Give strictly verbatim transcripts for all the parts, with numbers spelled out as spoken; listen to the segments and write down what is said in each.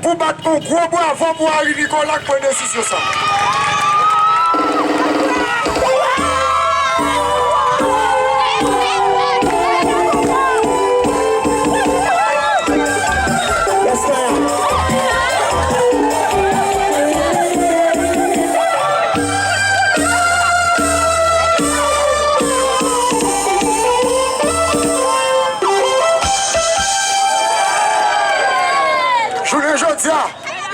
pou bat yon gwo bravo pou Harry Nicolas k pran desizyon sa. Jounen jodi a,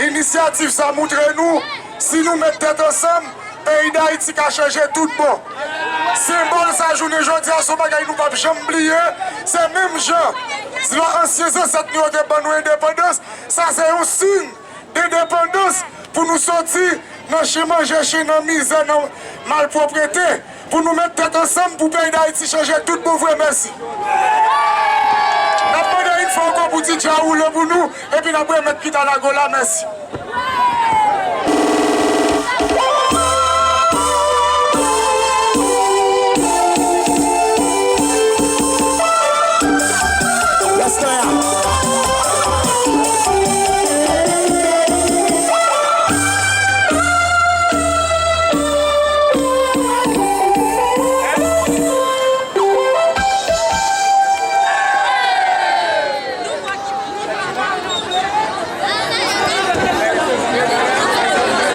inisyativ sa montre nou, si nou met tèt ansanm, peyi Dayiti ka chanje tout bon. Senbòl sa jounen jodi a, se yon bagay nou p ap janm bliye. Se menm jan, si lò ansyen zansèt nou yo te ban nou endepandans, sa se yon siy endepandans pou nou soti nan chen manje chen, nan mizè, nan malpwoprete, pou nou met tèt ansanm pou peyi Dayiti chanje tout bon vre. Mèsi. N ap mande yon fwa ankò pou D J a woule pou nou, epi n ap remèt Kita Lago la. Mèsi.